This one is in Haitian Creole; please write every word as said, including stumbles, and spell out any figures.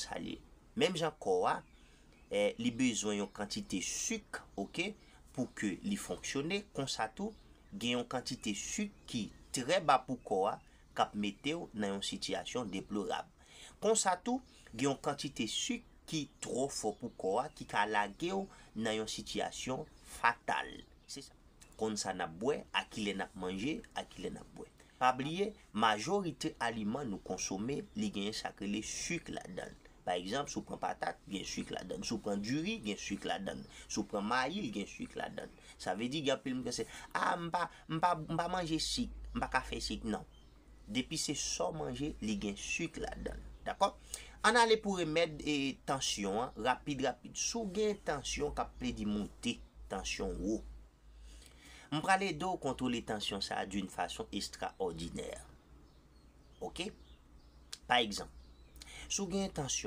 Sa li ye. Menm jan kò a, eh, li bezwen yon kantite sik, oke, pou ke li fonksyone, konsa tou, gen yon kantite sik ki trè ba pou kò a, k ap mete w nan yon sitiyasyon deplorab. Konsa tou, gen yon kantite sik ki twò fò pou kò a, ki ka lage w nan yon sitiyasyon fatal. Se sa. Konn sa n ap bwè, a kilè n ap manje, a kilè n ap bwè. Pa bliye, majorite aliman nou konsome, li genyen sa k rele sik ladan l. Pa egzanp, si w pran patat, gen sik ladan l. Si w pran diri, gen sik ladan l. Si w pran mayi, l gen sik ladan l. Sa vle di, gen anpil moun ki se, a, m pa, m pa, m pa manje sik, m pa ka fè sik, non. Depi se sa w manje, li gen sik ladan l. Dakò? Ann ale pou remèd e tansyon an, rapid, rapid. Si w gen tansyon k ap plede monte, tansyon wo, m pral ede w kontwole tansyon sa a d'une façon extraordinaire. Oke? Pa egzanp, si w gen tansyon,